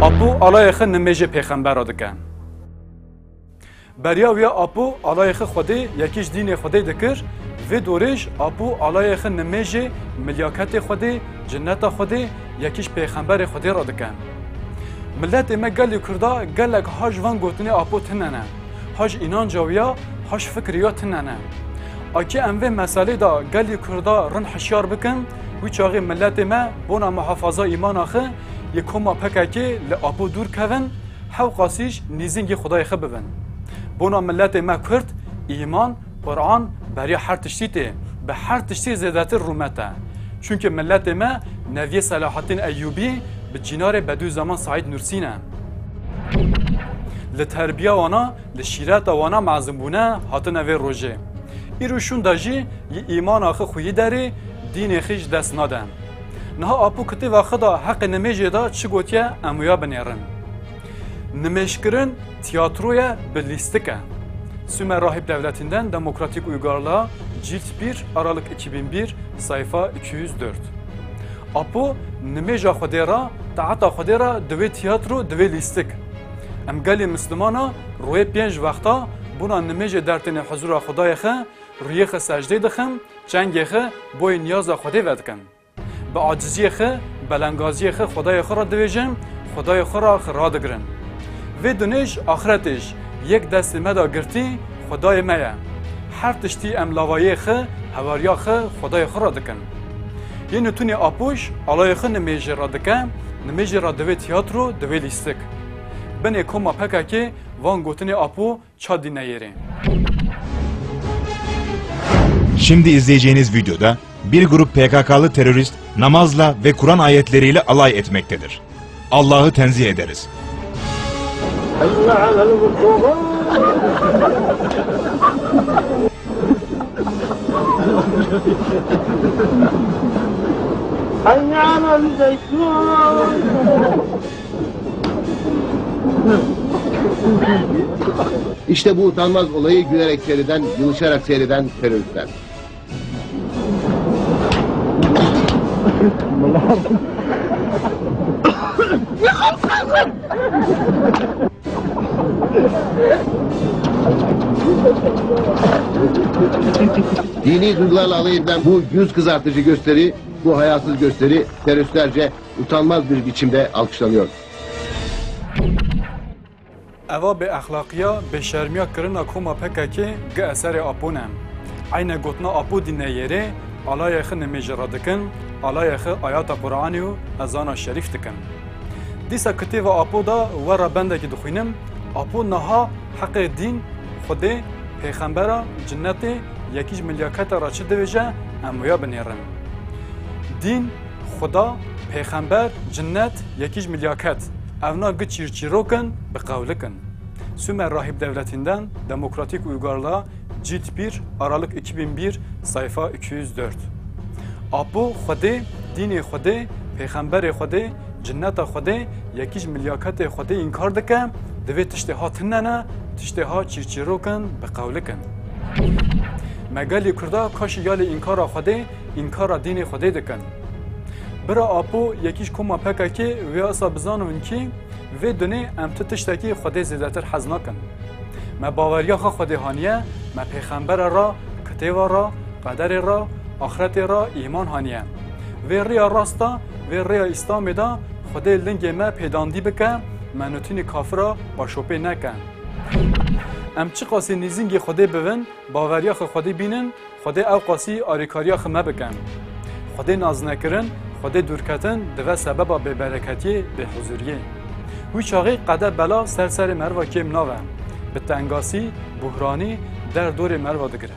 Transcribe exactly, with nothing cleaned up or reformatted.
Apo alayê xwe nimêjê pêxembera dike. Beriya wî ya Apo alayê xwe Xwedê yekî ji dînê Xwedê dikir, vê dorê jî Apo alayê xwe nimêjê milyaketê Xwedê, cinneta Xwedê, yekî ji pêxemberê Xwedê re dike. Miletê me gelê Kurda gelek ha ji van gotinê Apo tune ne, ha ji înanca wî ya, ha ji fikrê ya tune ne. Akê em vê meselê de gelê Kurda rind hişyar bikin, wî çaxê miletê me bona muhafaza îmana xwe yê koma P K K li Apo dûr kevin, hewqasî jî nêzîngî Xwedayê xwe bibin. Bona miletê me Kurd, îman, Quran beriya her tiştî tê, bi her tiştî zêdetir rûmet e. Çunkî miletê me neviyê Selahattîn Eyyûbî bi cînarê Bedûzzeman Seîd Nûrsîn e. Li terbiya wana, li şîreta wana mezin bûne hatine vê rojê. Îro şûnda jî yê îmana xwe xweyî derê, dînê xwe ji dest nade. Niha Apo kitêba xwe de heqê nimêjê de çi gotiye, em wêya binêrin. Nimêjkirin tiyatro ye bi lîstik e. Sûmer Rahîb Devletînden Demokratîk Uygarlığa, Cilt bir, Aralık iki bin bir, sayfa iki yüz dört. Apo nimêja Xwedê re, taeta Xwedê re divê tiyatro, divê lîstik. Em gelê Mislimana royê pênc wexta bona nimêjê dertêne huzura Xwedayê xwe, rûyê xwe secdê dixin, çengê xwe boyê niyaza Xwedê vedikin. Bi aciziyê xwe, belengaziyê xwe Xwedayê xwe re dibêjin, Xwedayê xwe re xwe radigirin. Vê dunê ji axretê jî yek destê me de girtî Xwedayê me ye. Her tiştî em lawayê xwe, hewariya xwe Xwedayê xwe re dikin. Yê nûtûnê Apo jî alayê xwe nimêjê re dike, nimêjê re divê tiyatro, divê lîstik. Binê koma P K K van gotinê Apo ça dinleyerê. Şimdi izleyeceğiniz videoda bir grup P K K'lı terörist namazla ve Kur'an ayetleriyle alay etmektedir. Allah'ı tenzih ederiz. İşte bu utanmaz olayı gülerek seyreden, yılışarak seyreden teröristler. Dini duygularla alay edilen bu yüz kızartıcı gösteri, bu hayasız gösteri teröristlerce utanmaz bir biçimde alkışlanıyor. Eva bêexlaqiya, bêşermiya kirina koma P K K gi eserê Apo ne. Eyne gotina Apo dî neyêrê, alayê xwe nimêjê re dikin, alayê xwe ayata Quranê û ezana şerîf dikin. Dîsa kitêba Apo de we re bendekî dixwînim, Apo niha heqê dîn, Xwedê, pêxembera, cinnetê, yekî ji milyaketa re çi dibêje, em wêya binêrin. Dîn, Xuda, pêxember, cinnet, yekî ji milyaket, evna gi çîrçîrok in, bi qewlik in. Sumer Rahîb Devletînden, Demokratîk Uygarlığa, Cilt bir, Aralık iki bin bir, sayfa iki yüz dört. Apo Xwedê, dînê Xwedê, pêxemberê Xwedê, cinneta Xwedê, yekî ji milyaketê Xwedê înkar dike, divê tiştê ha tune ne, tiştê ha çîrçîrok in, bi qewlik in. Me gelî Kurda kaşî ya lê înkara Xwedê, înkara dînê Xwedê dikin. Bira Apo, yekî ji koma P K K, wê asa bizanin kî, vê dunê em tu tiştekî Xwedê zêdetir hez nakin. Me baweriya xwe Xwedê haniye, me pêxembere re, kitêba re, qederê re, axretê re îman haniye. Vê rêya rast de, vê rêya Îslamê de Xwedê lingê me pêdandî bike, me nûtînî kafira paşopê neke. Em çiqasî nêzîngî Xwedê bibin, baweriya xwe Xwedê bînin, Xwedê ewqasî arîkariya xwe me bikin. Xwedê naznekirin, Xwedê dûrketin dive sebeba bêbereketiyê, bêhuzuriyê. Wî çaxê qede bela ser serê meriva kêm nabe. Bi tengasî, buhranî, der dorê meriva digire.